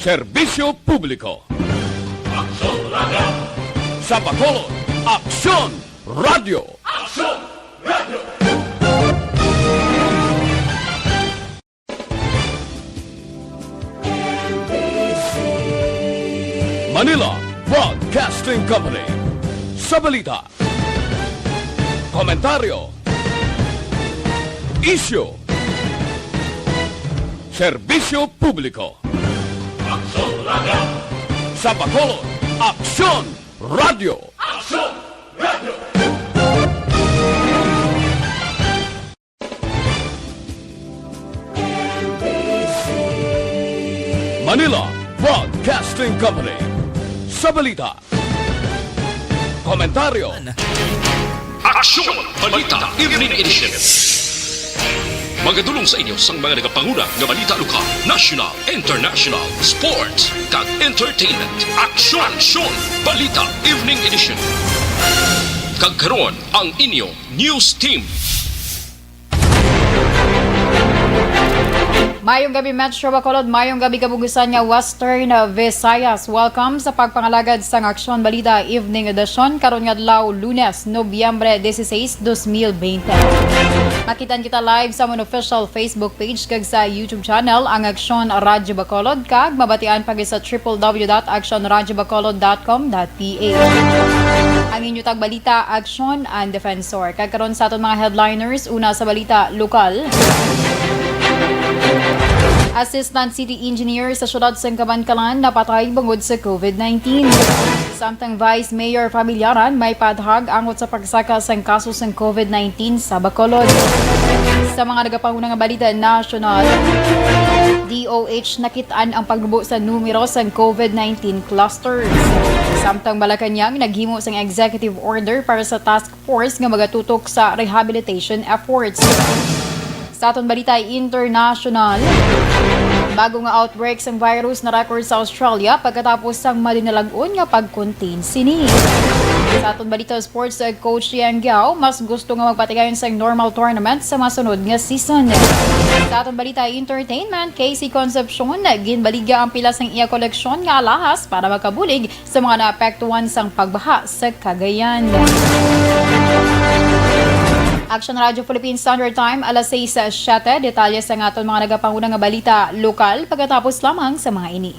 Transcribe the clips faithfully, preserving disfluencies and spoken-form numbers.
Serbisyo Publiko. Aksyon Radio. Sa Bacolod, Aksyon Radio. Aksyon Radio. Manila Broadcasting Company. Sa balita, komentaryo, isyu, serbisyo publiko. Aksyon Radio. Sa Bacolod, Aksyon Radio. Aksyon Radio. Manila Broadcasting Company. Sa balita, komentaryo, aksyon, balita, evening edition. Magadulong sa inyo sang mga nagapanguna nga balita lokal, national, international, sports, kag entertainment. Aksyon, aksyon, balita, evening edition. Kag karon, ang inyo news team. Mayong gabi, Metro Bacolod. Mayong gabi, kabugusan nga Western Visayas. Welcome sa pagpangalagad sang Aksyon Balita Evening Edition karon nga adlaw, Lunes, Nobyembre dieciséis, dos mil veinte. Makitaan kita live sa amon official Facebook page kag sa YouTube channel, ang Aksyon Radyo Bacolod, kag mabatian pa gid sa triple W dot action radyo bacolod dot com dot P H. Ang inyo tagbalita, Aksyon and Defensor. Kag karon sa aton mga headliners, una sa balita lokal. Assistant City Engineer sa siyudad sang Kabankalan napatay bangod sa COVID nineteen. Samtang Vice Mayor Familiaran may padhag angot sa pagsaka sang kaso sang COVID nineteen sa Bacolod. Sa mga nagapanguna nga balita nasyonal, D O H nakit-an ang paglubo sa numero sang COVID nineteen clusters. Samtang Malacañang naghimo sang executive order para sa task force nga magatutok sa rehabilitation efforts. Sa aton balita international, bago nga outbreak sang virus na record sa Australia pagkatapos sang madinalag-on nga pag-contain sini. Sa aton balita sports, uh, Coach Yang Gao mas gusto nga magpatigayon sang normal tournament sa masunod nga season. Sa aton balita entertainment, Casey Concepcion ginbaligya ang pila sang iya koleksyon nga alahas para makabulig sa mga naapektuhan sang pagbaha sa Cagayan. Action Radio Philippine Standard Time, alas sais siyete. Detalye sa aton mga nagapanguna nga balita lokal pagkatapos lamang sa mga ini.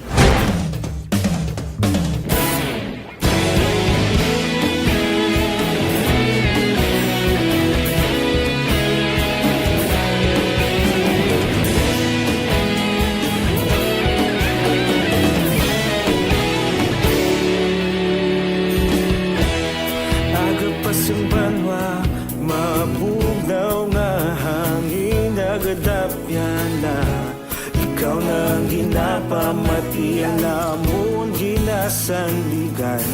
Aga pa sing banwa, mabugnaw nga hangin nagadapyan na. Ikaw na ang ginapamati, ang amon ginasandigan.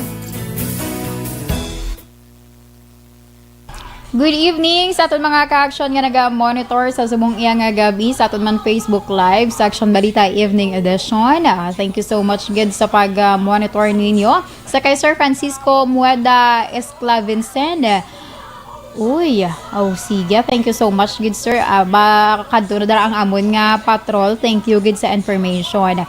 Good evening sa aton mga ka-action nga naga-monitor sa subong iya nga gabi sa aton man Facebook Live sa Action Balita Evening Edition. Ah, thank you so much gid sa pag-monitor ninyo. Sa kay Sir Francisco Mueda Esclavincen. Uy, oh, sige. Thank you so much gid, sir. Ah, ba, kadto na dara ang amon nga patrol. Thank you gid sa information.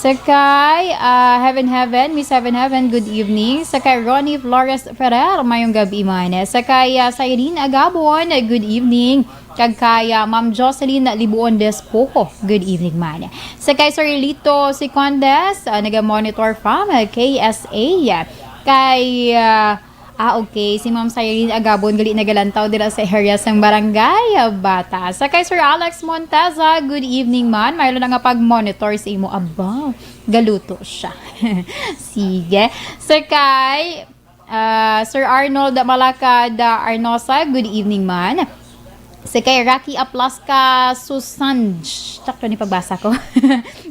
Sa kay, ah, Heaven Heaven, Miss Heaven Heaven, good evening. Sa kay Ronnie Flores Ferrer, mayong gabi man. Sa kay, ah, Cyrene Agabon, good evening. Kag kay, ah, Ma'am Jocelyn Libuon Despojo, good evening man. Sa kay Sir Lito Secondes, ah, naga-monitor from, ah, K S A. Kay, ah, ah, okay, si Ma'am Cyrene Agabon gali nagalantaw dira sa area sang Barangay, ah, Bata. Sa kay Sir Alex Monteza, good evening man. Mayroon na nga pag-monitor sa imo. Aba, galuto siya. Sige. Sa kay, ah, Sir Arnold Malacad, ah, Arnosa, good evening man. Sa kay Rocky Aplasca Susanj, sakto ni pagbasa ko.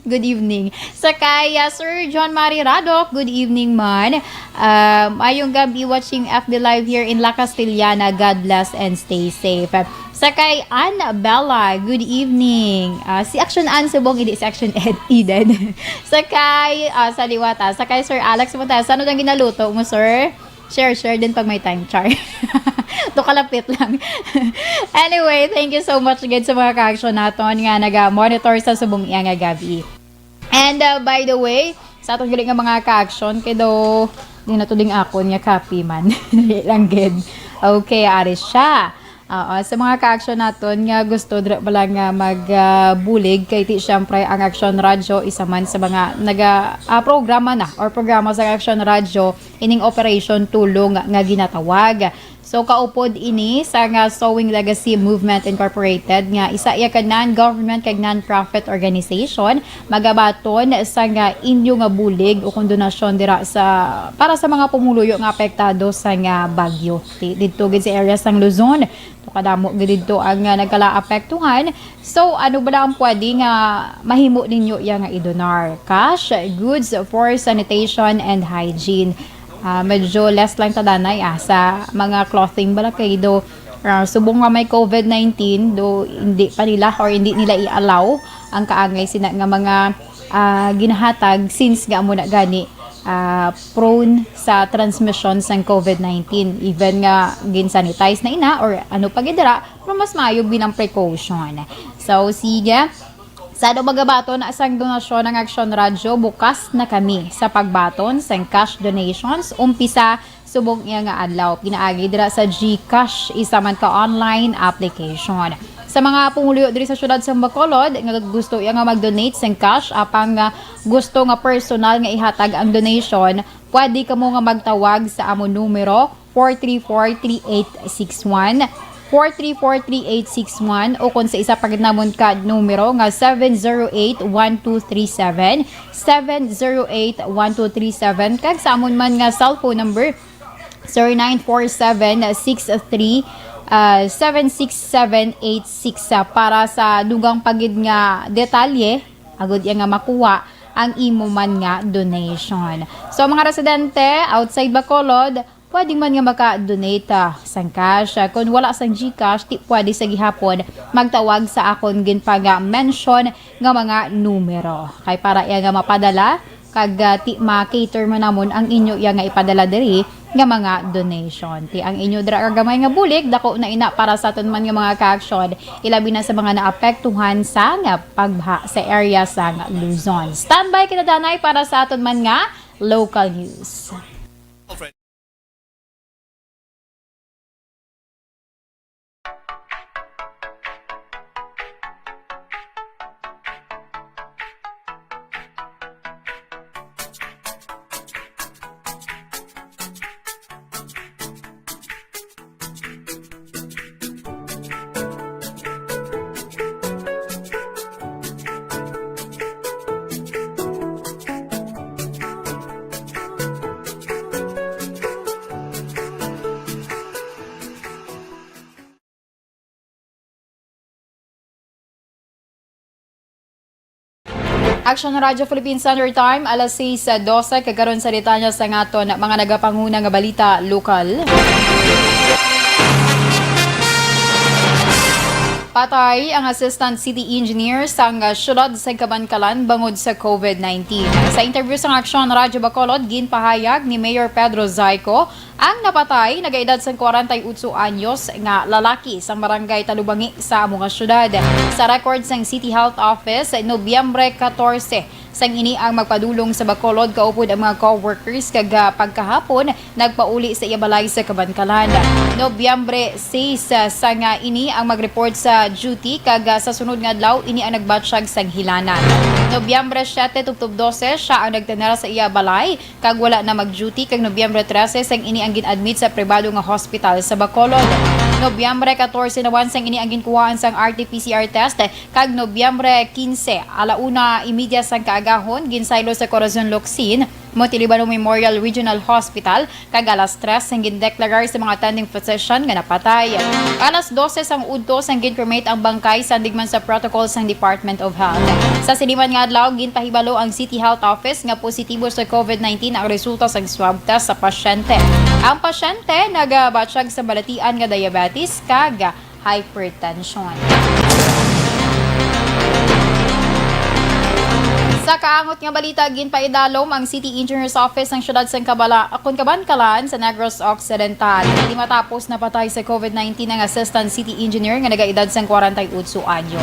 Good evening. Sa kay, ah, Sir John Mary Radok, good evening man. Ah, mayong gabi, watching F B Live here in La Castellana. God bless and stay safe. Sa kay Ann Bella, good evening. Ah, si Action Ann subong, hindi si Action Ed, Eden. Sa kay, ah, sa liwata. Sa kay Sir Alex Montesa, ano ang ginaluto mo, sir? Share, share din pag may time, char. To kalapit lang. Anyway, thank you so much gid sa mga ka-action naton nga naga-monitor sa subong iya nga gabi. And, uh, by the way, sa aton gali nga mga ka-action, kay daw di na to ding akon nga copy man. Dali lang gid. Okay, ari siya. Oo, sa mga ka-action naton nga gusto dira pala nga mag, ah, bulig, kay ti syempre ang Action Radyo isa man sa mga naga, ah, programa na or programa sa Action Radyo ining Operation Tulong nga ginatawag. So, kaupod ini sa nga Sowing Legacy Movement Incorporated, nga isa iya ka non-government kag non-profit organization, magabaton sa nga inyo nga bulig o kung donasyon dira sa, para sa mga pumuluyo nga apektado sa nga bagyo. Di-, didto gid sa area sang Luzon, to kadamo gid didto ang, ah, nagkalaapektuhan. So, ano bala ang pwede nga mahimo ninyo iya nga idonar? Cash, goods for sanitation and hygiene. Ah, medyo less lang ta danay, ah, sa mga clothing bala kay do, ah, subong nga may covid nineteen, do hindi pa nila or hindi nila i-allow ang kaangay sina nga mga, ah, ginahatag since nga amo na gani, ah, prone sa transmission sang covid nineteen. Even nga gin-sanitize na ina or ano pa gid dira, pero mas maayo bilang precaution. So, sige. Sa ano magabaton sang donasyon ang Action Radyo, bukas na kami sa pagbaton sang cash donations umpisa subong iya nga adlaw. Pinaagi dira sa GCash, isa man ka online application. Sa mga pumuluyo diri sa siyudad sa Bacolod nga gusto iya nga mag-donate sang cash apang nga gusto nga personal nga ihatag ang donation, pwede kamo nga magtawag sa amon numero four three four, three eight six one, four three four, three eight six one, o kung sa isa pa gid namon ka numero nga seven zero eight, one two three seven, seven zero eight, one two three seven, kag sa amon man nga cellphone number, zero nine four seven, six three, ah, seven six seven eight six, ah, para sa dugang pa gid nga detalye, agud iya nga makuha ang imo man nga donation. So, mga residente outside Bacolod, pwede man nga maka-donate, ah, sang cash. Ah, kung wala sang GCash, ti pwede sa gihapon magtawag sa akon ginpaga-mention nga mga numero. Kay para iya nga mapadala, kag, ah, ti ma-cater man namon ang inyo iya nga ipadala diri nga mga donation. Ti ang inyo dira ka gamay nga bulig, dako na ina para sa aton man nga mga ka-aksyon, ilabi na sa mga naapektuhan sang pagbaha sa area sang Luzon. Standby kita danay para sa aton man nga local news. Action Radio Philippines Standard Time, alas sais dose, kag karon sa detalye sa aton mga nagapanguna nga balita lokal. Patay ang assistant city engineer sang siyudad sa Kabankalan bangod sa covid nineteen. Sa interview sang Action Radio Bacolod, ginpahayag ni Mayor Pedro Zaico, ang napatay nagaedad sang kwarenta y otso anyos nga lalaki sang barangay Talubangi sa amo nga siyudad. Sa record sang City Health Office, Nobyembre katorse sang ini ang magpadulong sa Bacolod kaupod ang mga co-workers kag, ah, pagkahapon nagpauli sa iya balay sa Kabankalan. Nobyembre sais, ah, sang ini ang mag-report sa duty kag, ah, sa sunod nga adlaw ini ang nagbatyag sang hilanan. Nobyembre siyete tubtob dose siya ang nagtener sa iya balay kag wala na mag-duty kag Nobyembre trese sang ini ang gin-admit sa pribado nga hospital sa Bacolod. Nobyembre katorse naman sang ini ang ginkuhaan sang R T P C R test kag Nobyembre kinse, ala una y media sang kaagahon, ginsaylo sa Corazon Locsin, Montiliban Memorial Regional Hospital, kag alas tres sang gindeklarar sa mga attending physician nga napatay. Alas dose sang udto sang gin-cremate ang bangkay sandig man sa protocol sang Department of Health. Sa sini man nga adlaw, ginpahibalo ang City Health Office nga positibo sa covid nineteen ang resulta sang swab test sa pasyente. Ang pasyente nagabatyag sa balatian nga diabetes kag hypertension. Sa kaangot nga balita, ginpaidalom ang City Engineer's Office sang siyudad sang Kabala-, kon Kabankalan sa Negros Occidental. Hindi matapos napatay sa COVID nineteen ang Assistant City Engineer nga nagaedad sang kwarenta y otso anyos.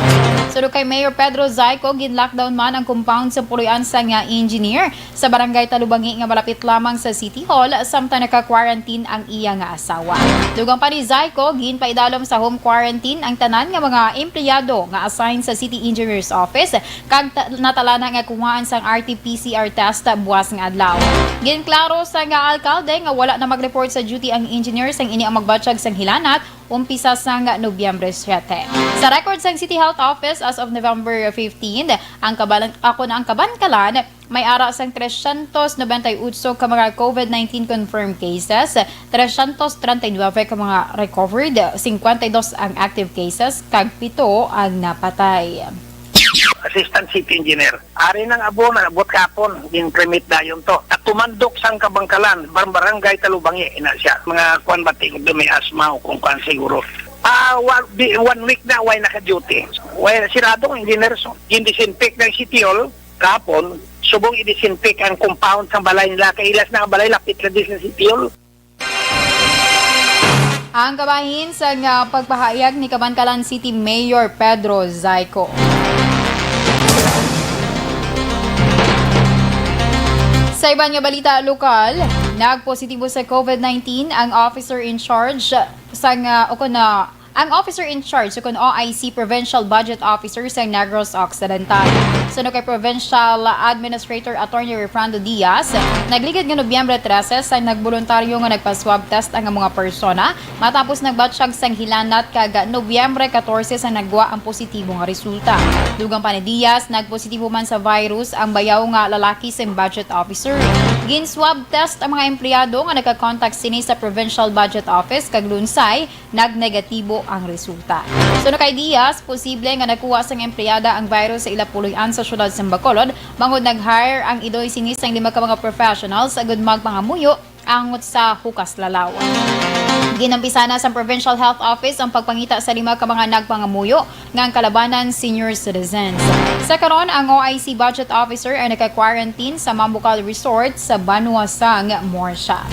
Suno kay Mayor Pedro Zayco, gin-lockdown man ang compound sa puloy-an sang engineer sa Barangay Talubangi nga malapit lamang sa City Hall, samtang naka-quarantine ang iya nga asawa. Dugang pa ni Zayco, ginpaidalom sa home quarantine ang tanan nga mga empleyado nga assigned sa City Engineer's Office kag ta-, natalana nga kuhaan sang R T P C R test buwas nga adlaw. Ginklaro sang alkalde nga wala na mag-report sa duty ang engineer sang ini ang magbatyag sang hilanat umpisa sang Nobyembre siete. Sa record sang City Health Office as of November fifteen, ang kabalan-, ako na ang Kabankalan may ara sang trescientos noventa y ocho ka mga COVID nineteen confirmed cases, trescientos treinta y nueve ka mga recovered, cincuenta y dos ang active cases, kag pito ang napatay. Assistant City Engineer. Ari nang abo, nag-abot kapon, gin-cremate dayon to. At tumandok sang Kabankalan, bar-, Barangay Talubangi, ina siya. Mga kuan ba, tingog do may asma o kung kuan siguro. Ah, wa-, di, one week na, way naka-duty. Way, sirado ang engineer, so. Gin-disinfect ng City Hall, kapon, subong i-disinfect ang compound sang balay nila. Kay ilas na ang balay, lapit na din sa City Hall. Ang kabahin sang, ah, pagpahayag ni Kabankalan City Mayor Pedro Zayco. Sa iban nga balita lokal, nagpositibo sa COVID nineteen ang officer in charge sang, ah, o kon, ah, ang officer in charge, o kon O I C, Provincial Budget Officer sa Negros Occidental. Suno kay Provincial Administrator Attorney Refrando Diaz, nagligad nga Nobyembre trese sa nagboluntaryo nga nagpa-swab test ang mga persona matapos nagbatyag sang hilanat, kag Nobyembre katorse sa nagwa ang positibo nga resulta. Dugang pa ni Diaz, nagpositibo man sa virus ang bayaw nga lalaki sang budget officer. Gin-swab test ang mga empleyado nga nagka-contact sini sa Provincial Budget Office, kag Lunsay, nagnegatibo ang resulta. Suno kay Diaz, posible nga nakuha sang empleyada ang virus sa ila puloy-an sa siyudad sa Bacolod, bangod nag-hire ang idoy sini sang lima ka mga professionals agud magpangamuyo angot sa hukas lalaw. Ginumpisahan na sang Provincial Health Office ang pagpangita sa lima ka mga nagpangamuyo nga ang kalabanan senior citizens. Sa karon, ang O I C budget officer ay naka-quarantine sa Mambucal Resort sa banwa sang Murcia.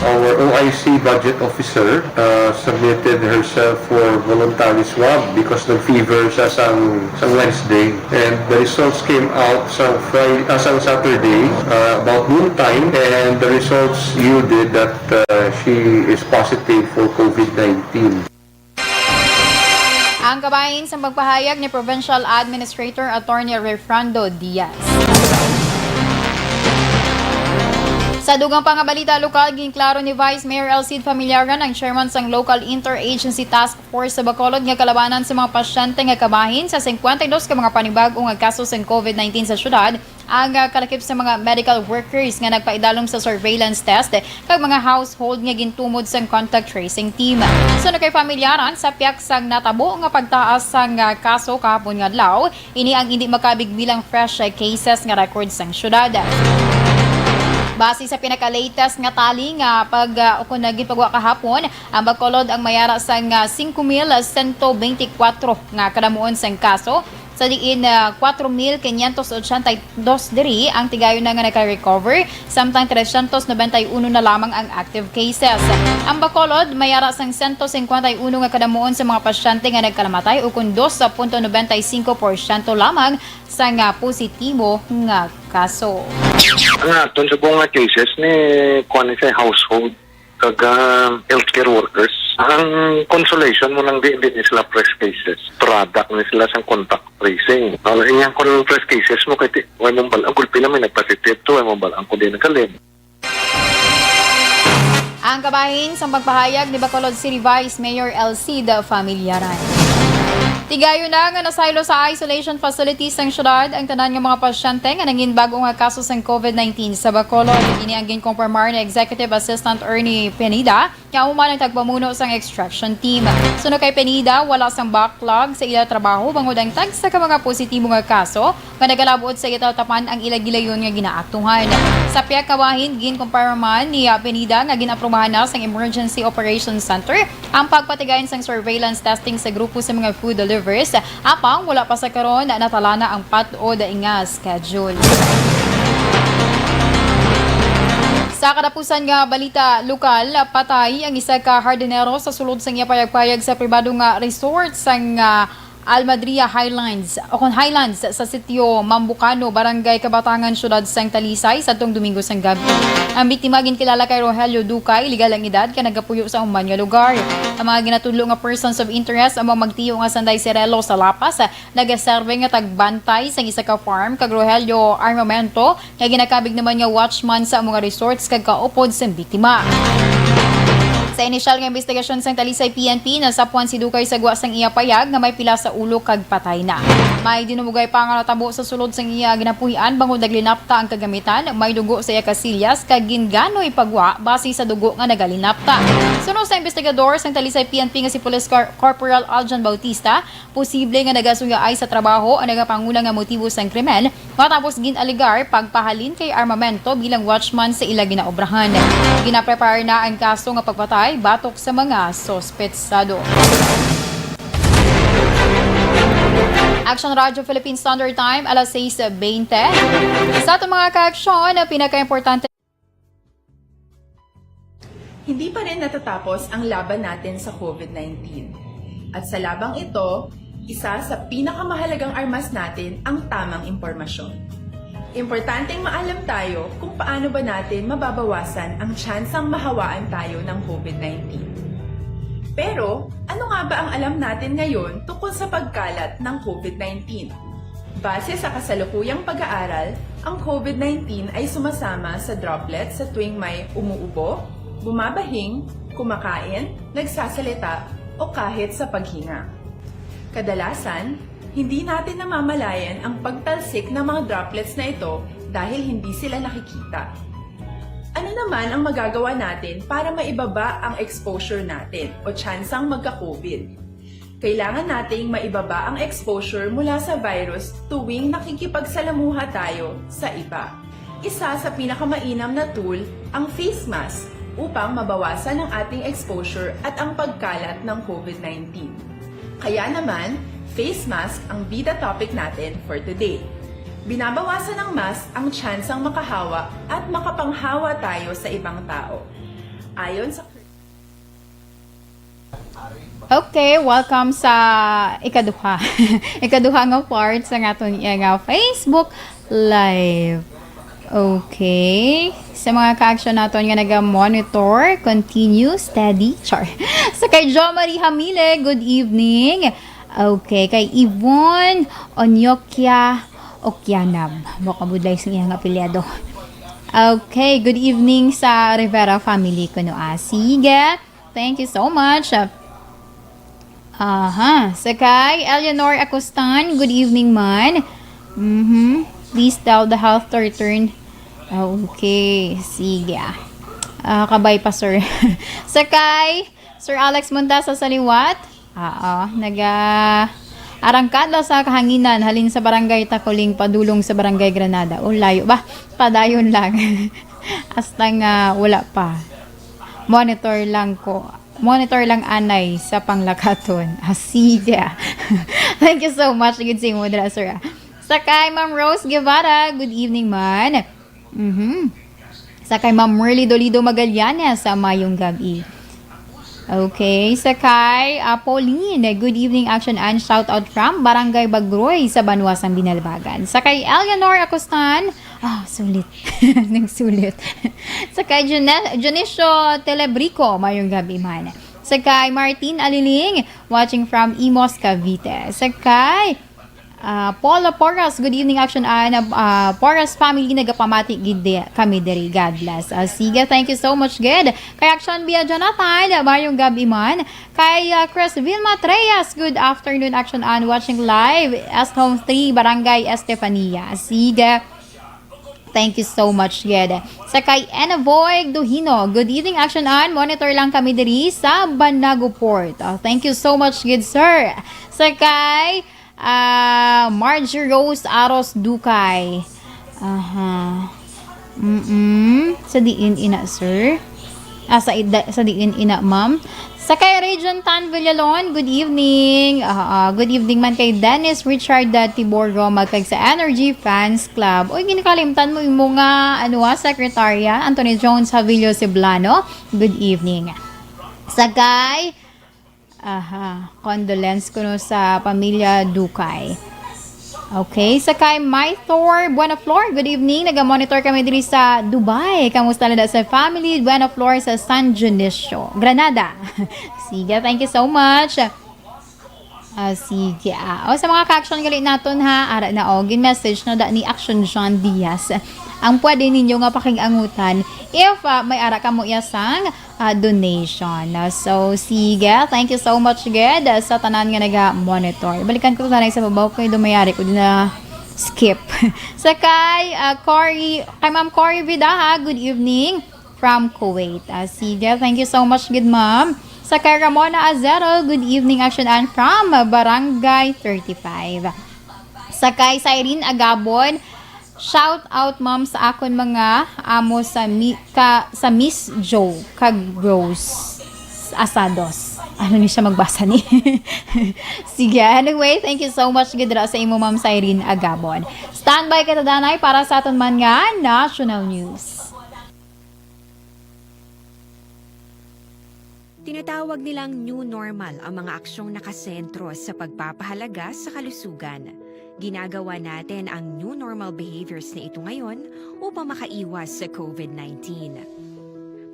Our O I C budget officer, uh, submitted herself for voluntary swab because nag-fever siya sang, sang Wednesday. And the results came out sang Friday, ah, sang Saturday, uh, about noontime, and the results yielded that, uh, she is positive for COVID nineteen. Ang kabahin sa pagpahayag ni Provincial Administrator Attorney Refrando Diaz. Sa dugang pa nga balita lokal, ginklaro ni Vice Mayor Elcid Familiaran, ang chairman sang Local Interagency Task Force sa Bacolod, nga kalabanan sa mga pasyente nga kabahin sa singkwenta y dos ka mga panibag-o nga kaso sang COVID nineteen sa syudad, ang, ah, kalakip sa mga medical workers nga nagpaidalom sa surveillance test kag mga household nga gintumod sang contact tracing team. Suno kay Familiaran, sa pihak sang natabo nga pagtaas sang, ah, kaso kahapon nga adlaw, ini ang indi makabig bilang fresh, ah, cases nga record sang syudad. Base sa pinaka-latest nga tally nga pag, ah, ukon na ginpagwa kahapon, ang Bacolod ang may ara sang, ah, singko mil sento beintikwatro nga kadamuon sang kaso, sa diin, ah, kwatro mil kinyentos ochenta y dos diri ang tigayon na nga naka-recover, samtang trescientos noventa y uno na lamang ang active cases. Ang Bacolod may ara sang sento singkwenta y uno nga kadamuon sa mga pasyente nga nagkalamatay, ukon dos punto nobenta y singko porsyento lamang sa nga positibo nga kaso. Ang aton subong nga cases ni kuan ni sa household kag, ah, healthcare workers. Ang consolation mo lang, di, di ni sila fresh cases. Product ni sila sang contact tracing. Ang inyang kon fresh cases mo, kay ti-, way mong bal-, ang gulpi na may nagpositive to, way mong bal-, ang kundi nagkalim. Ang kabahin sang pagpahayag ni Bacolod City Vice Mayor Elcid Familiaran. Tigayon na nga nasaylo sa isolation facilities sang syudad ang tanan nga mga pasyente nga nangin bag-o nga kaso sang COVID nineteen sa Bacolod. Ini ang ginkumpirmar ni Executive Assistant Ernie Pineda, nga amo man ang tagpamuno sang extraction team. Suno kay Pineda, wala sang backlog sa ila trabaho bangod ang tagsa ka mga positibo nga kaso nga nagalabot sa ila tapan ang ila gilayon nga ginaaktuhan. Sa pihak kabahin, ginkumpirma ni, ah, Pineda nga gin-aprubahan na sang Emergency Operations Center ang pagpatigayon sang surveillance testing sa grupo sa mga food delivery Rivers, apang wala pa sa karon natalana ang pat-od nga schedule. Sa katapusan nga balita lokal, patay ang isa ka hardinero sa sulod sang iya payagpayag sa pribado nga resort sang, ah, Almadria Highlands, o kon Highlands, sa sitio Mambucano, Barangay Kabatangan, Siyudad sang Talisay, sadtong Domingo sang gabi. Ang biktima ginkilala kay Rogelio Ducay, legal ang edad, kag nagapuyo sa human nga lugar. Ang mga ginatudlo nga persons of interest amo ang magtiyo nga Sanday Cirelo sa La Paz, nagaserbe nga tagbantay sang isa ka farm, kag Rogelio Armamento, nga ginakabig naman nga watchman sa amo nga resorts kag kaupod sang biktima. Sa inisyal nga investigasyon sang Talisay P N P, nasapwan si Ducay sa gwa sang iya payag nga may pila sa ulo kag patay na. May dinumugay pa nga natabo sa sulod sang iya ginapuy-an bangod naglinapta ang kagamitan, may dugo sa iya kasilyas kag ginganoy pa gwa base sa dugo nga nagalinapta. Suno sa investigador sang Talisay P N P nga si Police Cor-, Corporal Aljan Bautista, posible nga nagasuyaay sa trabaho ang nagapanguna nga motibo sang krimen, matapos gin-alegar pagpahalin kay Armamento bilang watchman sa ila ginaobrahan. Ginaprepare na ang kaso nga pagpatay batok sa mga sospetsado. Action Radio Philippine Standard Time, alas sais bente. Sa aton mga kaaksyon, ang pinakaimportante. Hindi pa rin natatapos ang laban natin sa covid nineteen. At sa labang ito, isa sa pinakamahalagang armas natin ang tamang impormasyon. Importanteng maalam tayo kung paano ba natin mababawasan ang tsansang mahawaan tayo ng covid nineteen. Pero, ano nga ba ang alam natin ngayon tungkol sa pagkalat ng covid nineteen? Base sa kasalukuyang pag-aaral, ang covid nineteen ay sumasama sa droplets sa tuwing may umuubo, bumabahing, kumakain, nagsasalita, o kahit sa paghinga. Kadalasan, hindi natin namamalayan ang pagtalsik ng mga droplets na ito dahil hindi sila nakikita. Ano naman ang magagawa natin para maibaba ang exposure natin o tsansang magka-covid? Kailangan nating maibaba ang exposure mula sa virus tuwing nakikipagsalamuha tayo sa iba. Isa sa pinakamainam na tool ang face mask upang mabawasan ang ating exposure at ang pagkalat ng covid nineteen. Kaya naman, face mask ang bida topic natin for today. Binabawasan ng mask ang tsansang makahawa at makapanghawa tayo sa ibang tao. Ayon sa Okay, welcome sa ikaduha. Ikaduha nga part sa aton nga Facebook Live. Okay. Sa mga ka-action naton nga naga-monitor, continue, steady. Char. Sa kay Jo Marie Hamile, good evening. Okay, kay Yvonne Onyokia Okianab. Baka budlay sa iyang apelyido. Okay, good evening sa Rivera family kuno, ah. Sige. Thank you so much. Aha. Sa kay Eleanor Acostan, good evening man. Mhm. Please tell the health to return. Okay. Sige, ah. Ah, kabay pa, sir. Sa kay Sir Alex Montasa sa liwat. Oo, naga arangkada sa kahanginan halin sa Barangay Takuling padulong sa Barangay Granada. O, layo ba? Padayon lang. Hasta nga wala pa. Monitor lang ko. Monitor lang anay sa panglakaton. Ah, sige. Thank you so much gid sa imo dira, sir, ah. Sa kay Ma'am Rose Guevara, good evening man. Mhm. Sa kay Ma'am Merly Dolido Magallanes, sa mayong gabi. Okay, sa kay, ah, Pauline, good evening, Action Ann, shout out from Barangay Bagroy sa Banwa sang Binalbagan. Sa kay Eleanor Acostan, ah, sulit. Nagsulit. Sa kay June-, Junicio Telebrico, mayong gabi man. Sa kay Martin Aliling, watching from Imus, Cavite. Sa kay Ah, Paula Porras, good evening, Action Ann. Ah, Porras family, nagapamati gid di-, kami diri. God bless. Ah, sige, thank you so much, gid. Kay Action Bia Jonathan, mayong gabi man. Kay, ah, Chris Vilma Treyas, good afternoon, Action Ann. Watching live, S Home three, Barangay Estefania. Sige. Thank you so much, gid. Sa kay Enavoy Duhino, good evening, Action Ann. Monitor lang kami diri sa Banago Port. Oh, thank you so much, gid, sir. Sa kay Ah, Margie Rose Aros Ducay. Aha. Mm-mm. Sa diin ina, sir? Ah, sa ida-, sa diin ina, ma'am? Sa kay Region Tan Villalon, good evening. Ah, ah, good evening man kay Dennis Richard, ah, Tibor Roma, kag sa Energy Fans Club. Uy, ginakalimtan mo imo nga, ano, ah, sekretarya, Anthony Jones Javillo Ceblano. Good evening. Sa kay, aha, condolence kuno sa pamilya Ducay. Okay, sa kay Mythor Buenaflor, good evening. Naga-monitor kami diri sa Dubai. Kamusta na sa family? Buenaflor sa San Dionisio, Granada. Sige, thank you so much. Ah, sige, ah. O, sa mga ka-action gali naton, ha, ara na, o, gin-message na da ni Action John Diaz. Ang pwede ninyo nga pakig-angutan if, ah, may ara kamo iya sang, ah, donation. Ah, so, sige, thank you so much, gid, ah, sa tanan nga naga-monitor. Balikan ko sana sa babaw kay dumayari ko din na skip. Sa kay, ah, Cory, kay Ma'am Cory Vidaha, good evening from Kuwait. Ah, sige, thank you so much, good ma'am. Sa kay Ramona Azero, good evening, Action Ann from Barangay thirty-five. Sa kay Cyrene Agabon, shout out, ma'am, sa akon mga amo sa mi-, ka, sa Miss Joe kag Rose Asados. Ano ni siya magbasa ni? Sige, anyway, thank you so much gid ra sa imo, Ma'am Cyrene Agabon. Standby ka, Tadanay, para sa aton man nga national news. Tinatawag nilang new normal ang mga aksyong nakasentro sa pagpapahalaga sa kalusugan. Ginagawa natin ang new normal behaviors na ito ngayon upang makaiwas sa covid nineteen.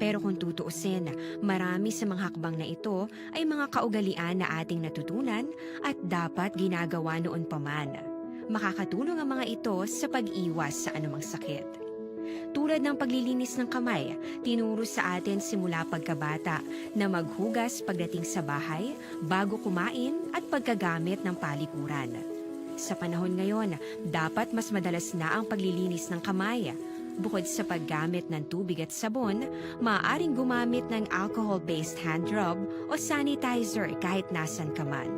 Pero kung tutuusin, marami sa mga hakbang na ito ay mga kaugalian na ating natutunan at dapat ginagawa noon pa man. Makakatulong ang mga ito sa pag-iwas sa anumang sakit. Tulad ng paglilinis ng kamay, tinuro sa atin simula pagkabata na maghugas pagdating sa bahay, bago kumain, at pagkagamit ng palikuran. Sa panahon ngayon, dapat mas madalas na ang paglilinis ng kamay. Bukod sa paggamit ng tubig at sabon, maaaring gumamit ng alcohol-based hand rub o sanitizer kahit nasan ka man.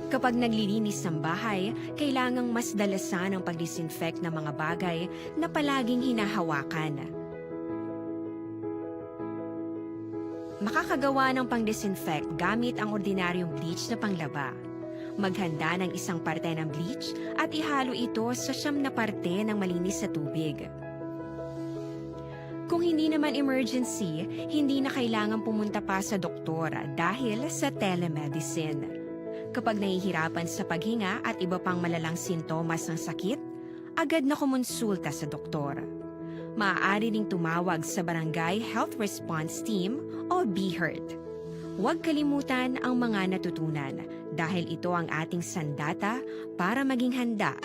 Kapag naglilinis ng bahay, kailangang mas dalasan ang pag-disinfect ng mga bagay na palaging hinahawakan. Makakagawa ng pang-disinfect gamit ang ordinaryong bleach na panglaba. Maghanda ng isang parte ng bleach at ihalo ito sa siyam na parte ng malinis na tubig. Kung hindi naman emergency, hindi na kailangan pumunta pa sa doktor dahil sa telemedicine. Kapag nahihirapan sa paghinga at iba pang malalang sintomas ng sakit, agad na kumonsulta sa doktor. Maaari ring tumawag sa Barangay Health Response Team o BHERT. Huwag kalimutan ang mga natutunan dahil ito ang ating sandata para maging handa.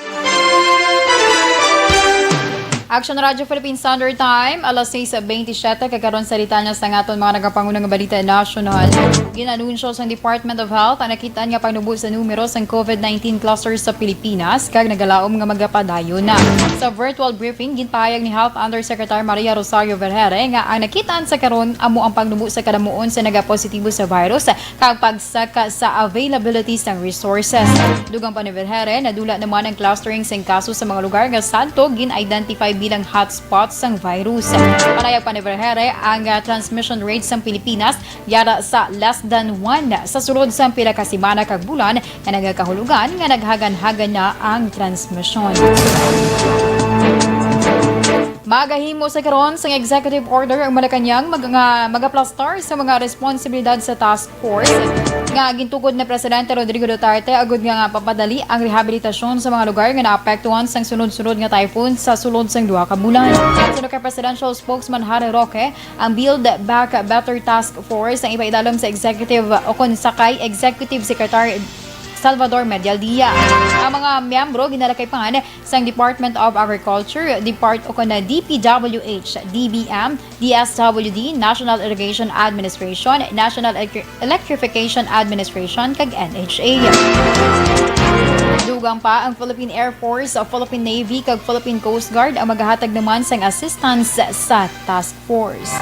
Action Radio Philippine Standard Time, alas sais bentisiete, kag karon sa detalye sa aton mga nagapangunang balita nasyonal. Ginanunsyo sang Department of Health ang nakit-an nga pagnubo sa numero sang covid nineteen clusters sa Pilipinas, kag nagalaom nga magapadayon na. Sa virtual briefing, ginpahayag ni Health Undersecretary Maria Rosario Vergeire nga ang nakit-an sa karon amo ang pagnubo sa kadamuon sa nagapositibo sa virus kag pagsaka sa availability sang resources. Dugang pa ni Vergeire, nadula naman ang clustering sang kaso sa mga lugar nga sadto gin-identify bilang hotspots sang virus. Panayag pa ni Vergeire, ang, ah, transmission rate sang Pilipinas yara sa less than one sa sulod sang pila ka semana kag bulan nga nagakahulugan nga naghaganhagan na ang transmisyon. Magahimo sa karon sang executive order ang Malacañang mag-, nga magaplastar sa mga responsibilidad sa task force nga gintukod ni Presidente Rodrigo Duterte agud nga, nga papadali ang rehabilitasyon sa mga lugar nga naapektuhan sang sunod-sunod nga typhoon sa sulod sang duha ka bulan. Suno kay Presidential Spokesman Harry Roque, ang Build Back Better Task Force ang ipaidalom sa executive o kon sa kay Executive Secretary Salvador Medialdea. Ang mga miyembro ginalakay pa sang Department of Agriculture, Depart o kon D P W H, D B M, D S W D, National Irrigation Administration, National Electri-, Electrification Administration, kag N H A. Dugang pa ang Philippine Air Force, Philippine Navy, kag Philippine Coast Guard ang magahatag naman sang assistance sa task force.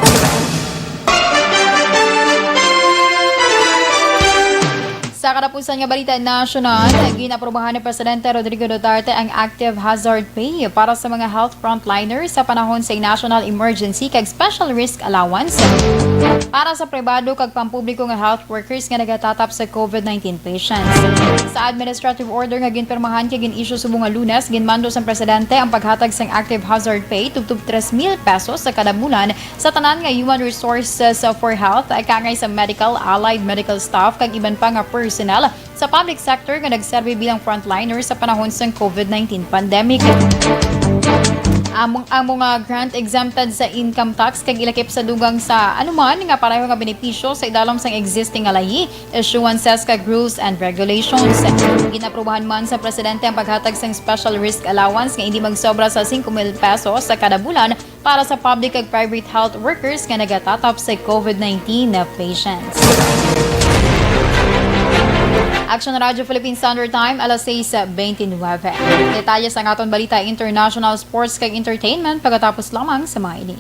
Sa katapusan nga balita nasyonal, ginaprubahan ni Presidente Rodrigo Duterte ang active hazard pay para sa mga health frontliners sa panahon sa national emergency kag special risk allowance para sa pribado kag pampubliko nga health workers nga nagatatap sa covid nineteen patients. Sa administrative order nga ginpirmahan kag gin-issue subong nga Lunes, ginmando sang Presidente ang paghatag sang active hazard pay tubtob tres mil pesos sa kada bulan sa tanan nga human resources for health, kangay sa medical, allied medical staff, kag iban pa nga personnel sa public sector nga nagserbi bilang frontliner sa panahon sang covid nineteen pandemic. Among, ang mga grant exempted sa income tax kag ilakip sa dugang sa anuman nga pareho nga benepisyo sa idalom sang existing nga layi, issuances kag rules and regulations. Ginaprubahan man sa Presidente ang paghatag sang special risk allowance nga hindi magsobra sa singko mil pesos sa kada bulan para sa public kag private health workers nga nagatatap sa covid nineteen na patients. Action Radio Philippine Standard Time, alas sais bente nuebe. Detalye sa aton balita, international, sports, kag entertainment pagkatapos lamang sa mga ini.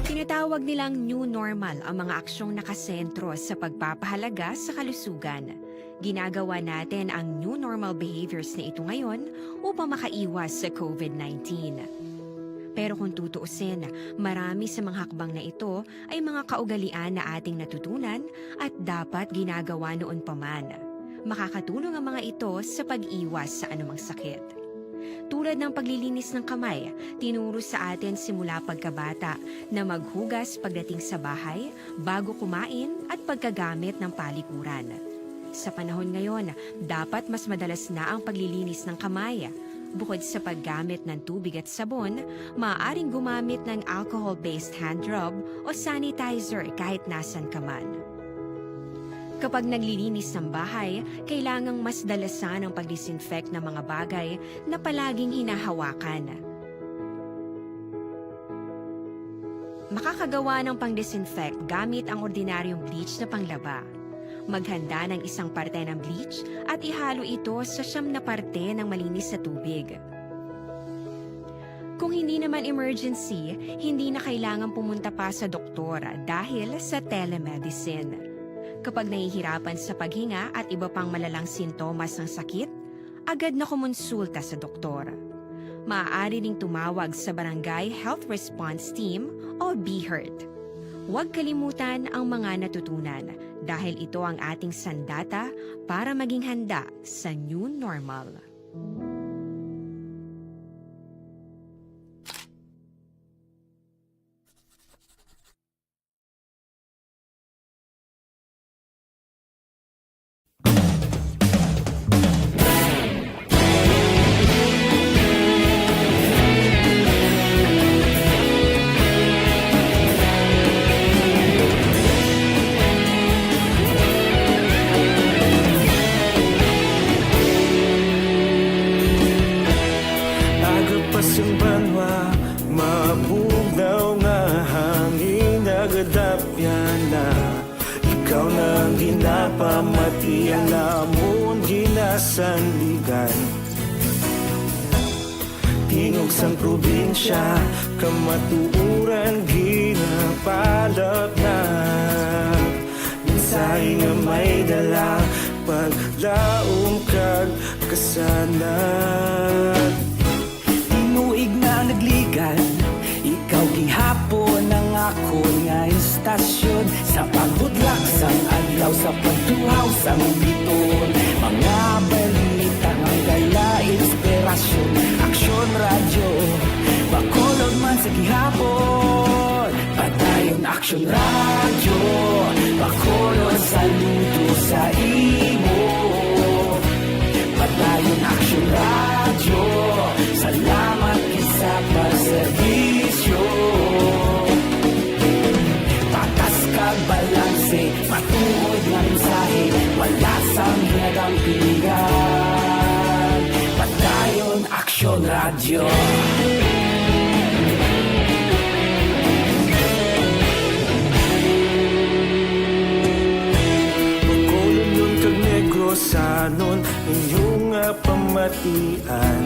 Tinatawag nilang new normal ang mga aksyong nakasentro sa pagpapahalaga sa kalusugan. Ginagawa natin ang new normal behaviors na ito ngayon upang makaiwas sa covid nineteen. Pero kung tutuusin, marami sa mga hakbang na ito ay mga kaugalian na ating natutunan at dapat ginagawa noon pa man. Makakatulong ang mga ito sa pag-iwas sa anumang sakit. Tulad ng paglilinis ng kamay, tinuro sa atin simula pagkabata na maghugas pagdating sa bahay, bago kumain, at pagkagamit ng palikuran. Sa panahon ngayon, dapat mas madalas na ang paglilinis ng kamay. Bukod sa paggamit ng tubig at sabon, maaaring gumamit ng alcohol-based hand rub o sanitizer kahit nasan ka man. Kapag naglilinis ng bahay, kailangang mas dalasan ang pag-disinfect ng mga bagay na palaging hinahawakan. Makakagawa ng pang-disinfect gamit ang ordinaryong bleach na panglaba. Maghanda ng isang parte ng bleach at ihalo ito sa siyam na parte ng malinis na tubig. Kung hindi naman emergency, hindi na kailangan pumunta pa sa doktor dahil sa telemedicine. Kapag nahihirapan sa paghinga at iba pang malalang sintomas ng sakit, agad na kumonsulta sa doktor. Maaari ring tumawag sa Barangay Health Response Team o BHERT. Huwag kalimutan ang mga natutunan dahil ito ang ating sandata para maging handa sa new normal. sang probinsya, kamatuoran ginapalapnap. Mensahe nga may dala, paglaom kag kasanag. Tinuig na nagligan, ikaw gihapon ang akon nga istasyon. Sa pagbudlak sang adlaw, sa pagtuhaw sang biton, mga balita nga dala inspirasyon. Aksyon Radyo, Bacolod man sa gihapon. Padayon Aksyon Radyo, Bacolod, saludo sa imo. Padayon Aksyon Radyo, salamat gid sa pagserbisyo. Patas kag balanse, matuod nga mensahe, wala sang hinadampingan. Padayon Aksyon Radyo. Bacolodnon kag Negrosanon, inyo nga pamatian.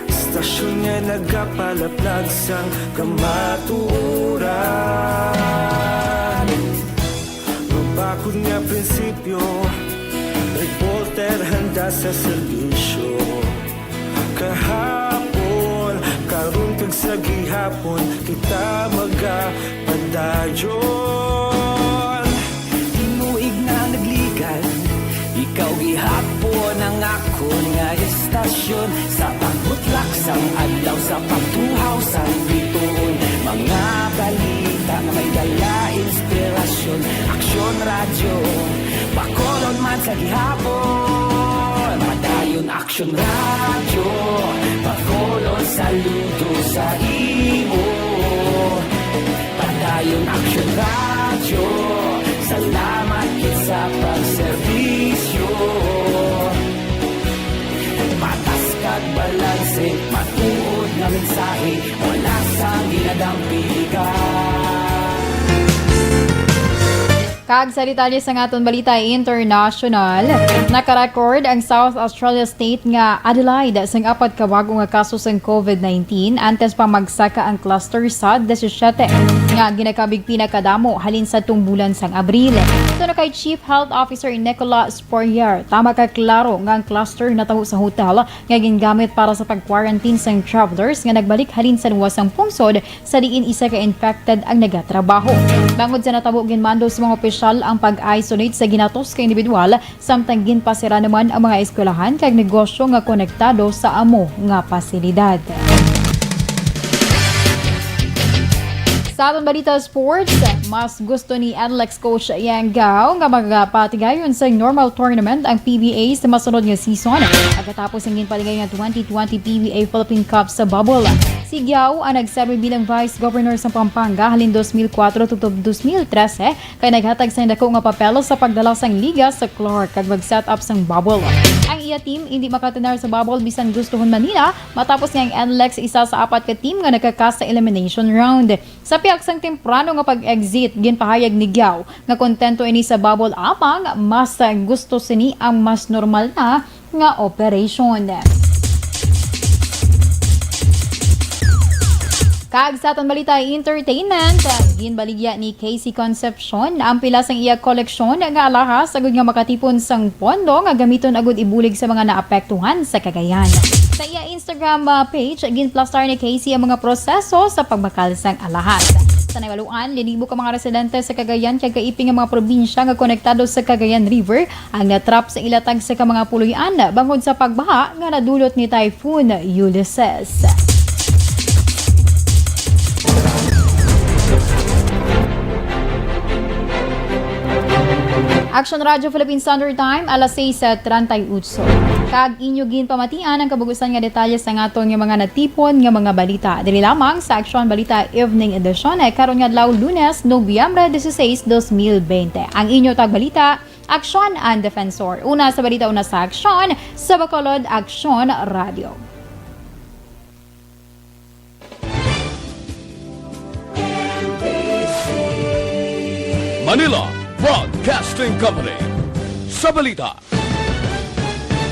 Istasyon nga nagapalaplag sang kamatuoran. Mabakod nga prinsipyo, reporter handa sa serbisyo. Kahapon, karon kag sa gihapon, kita magapadayon. Tinuig na nagligan, ikaw gihapon ang akon nga istasyon. Sa pagbutlak sang adlaw, sa pagtuhaw sang bituon, mga balita nga may dala inspirasyon. Aksyon Radyo, Bacolod man sa gihapon. Padayon Aksyon Radyo, Bacolod, saludo sa imo. Padayon Aksyon Radyo, salamat gid sa pagserbisyo. Patas kag balanse, matuod nga mensahe, wala sang ginadampingan. Kag sa detalye sang aton balita international, nakarecord ang South Australia state nga Adelaide sang apat ka bag-o nga kaso sang covid nineteen antes pa magsaka ang cluster sa disisiete nga ginakabig pinakadamo halin sa tumbulan sang Abril. Suno kay Chief Health Officer Nicola Spurrier, tama ka klaro nga ang cluster natabo sa hotel nga gingamit para sa pag-quarantine sang travelers nga nagbalik halin sa luwas sang pungsod sa diin isa ka infected ang nagatrabaho. Bangod sa natabo, ginmando sa mga opisyal ang pag-isolate sa ginatos ka individual, samtang ginpasira naman ang mga eskwelahan kag negosyo nga konektado sa amo nga pasilidad. Sa aton balita sports, mas gusto ni Adelaide coach Yang Gao nga magapatigayon sa normal tournament ang P B A sa masunod nga season, pagkatapos ang ginpaligay nga twenty twenty P B A Philippine Cup sa bubble. Si Gao ang nagserbi bilang Vice Governor sa Pampanga halin dos mil kuwatro tubtob dos mil trese, kay naghatag sang dako nga papel sa pagdala sang liga sa Clark kag mag-set up sang bubble. Ang iya team indi makatener sa bubble bisan gustuhon man nila, matapos nga ang N L E X isa sa apat ka team nga nagkaka sa elimination round. Sa pihak sang temprano nga pag-exit, ginpahayag ni Gao nga kontento ini sa bubble, apang mas gusto sini ang mas normal na nga operation. Kag sa aton balita entertainment, ginbaligya ni Casey Concepcion ang pila sang iya koleksyon nga alahas agud nga makatipon sang pondo nga gamiton agud ibulig sa mga naapektuhan sa Cagayan. Sa iya Instagram, ah, page, ginplastar ni Casey ang mga proseso sa pagbakal sang alahas. Sa nahibaluan, linibo ka mga residente sa Cagayan kag kaiping nga mga probinsya nga konektado sa Cagayan River ang natrap sa ilatag sa ka mga puloy-an bangod sa pagbaha nga nadulot ni Typhoon Ulysses. Action Radio Philippine Standard Time, alas seis treinta y ocho. Kag inyo ginpamatian ang kabug-usan nga detalye sa aton nga mga natipon nga mga balita. Diri lamang sa Action Balita Evening Edition, eh, karon nga adlaw, Lunes, Nobyembre dieciséis, dos mil veinte. Ang inyo tagbalita, Aksyon and Defensor. Una sa balita, una sa aksyon, sa Bacolod, Aksyon Radio. Manila Broadcasting Company. Sa balita,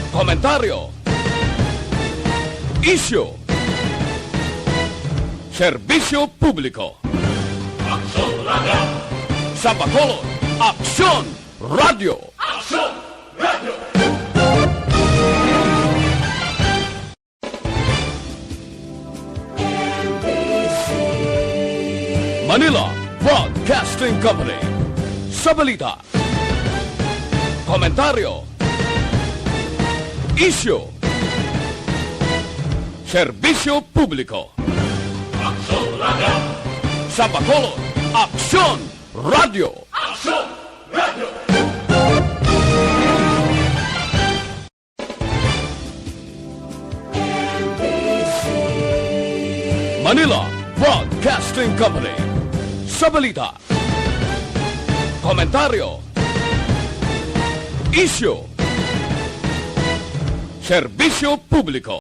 komentaryo, Isyu. Serbisyo publiko. Aksyon Radio. Sa Bacolod, Aksyon Radio. Aksyon Radio. Manila Broadcasting Company. Sa balita, komentaryo, isyu, serbisyo publiko. Aksyon Radio. Sa Bacolod, Aksyon Radio. Aksyon Radio. Manila Broadcasting Company. Sa balita, komentaryo, isyu, serbisyo publiko.